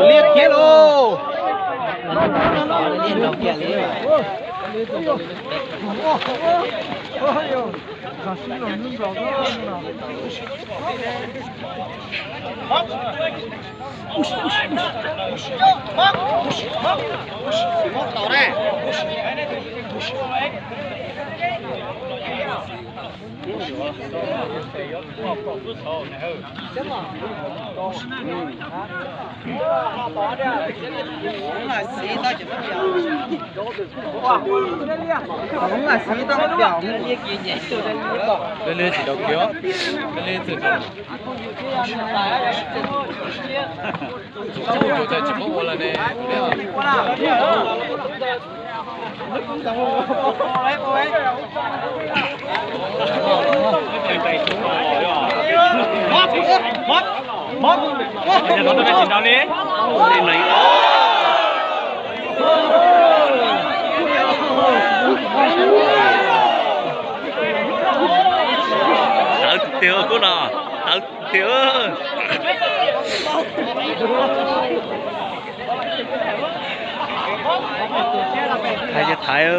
Liab thiab lauj. Peb leb tsis tau kiag, peb leb txwm tau. Tsis muaj tus tsis paub ua lawm ne. Tawv tiag kub no, tawv tiag. Thaiv, thaiv.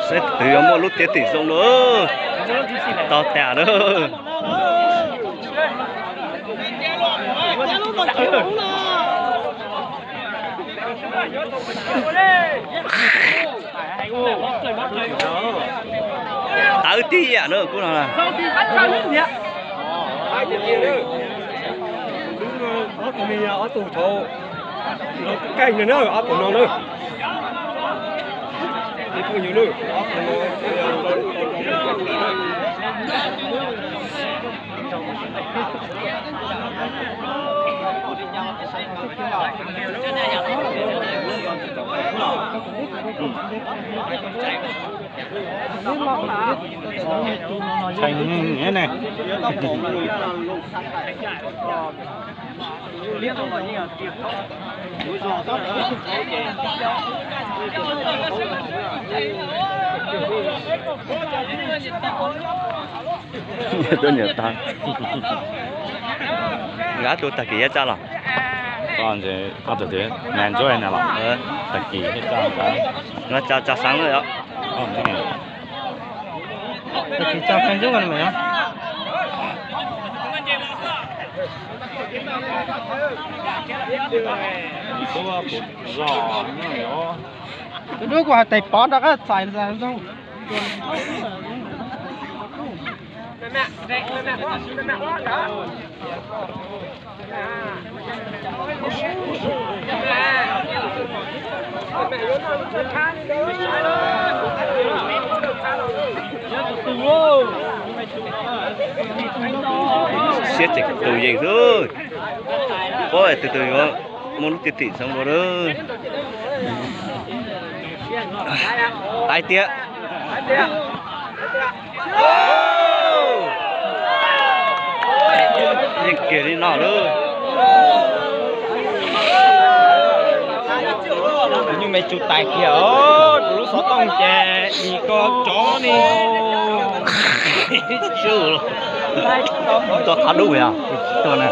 Saib tus twg yuav muaj lub tiab tim zoo lawm. Tau tas lawm. Tawv tib yam na kub no. Ob tug me nyuam, ob tug thaum no kub kaij na, ob tug no na. Tshee ne. Tuaj nyuam tag. Nkawd tuaj tag kis thiab tsa los? Koj tseem nag ntsuab na los? Tag kis thiab tsa nkawd. Tsa, tsa xeeb lawm os. Tag kis tsa feem ntsuab no mas. Tus dub kuj hais tes pov rov qab txais txais zoo. Siab tseem tus yees xwb. Pom tus twg yuav muaj lub tiab tim zoo dua lawm. Taiv tiag. Yeej kiag li no lawm. Tus nyuj me tsu tais kiag os, tus lub xov tooj ces dim ko tsov ni. Tuaj qab dub yog tuaj na.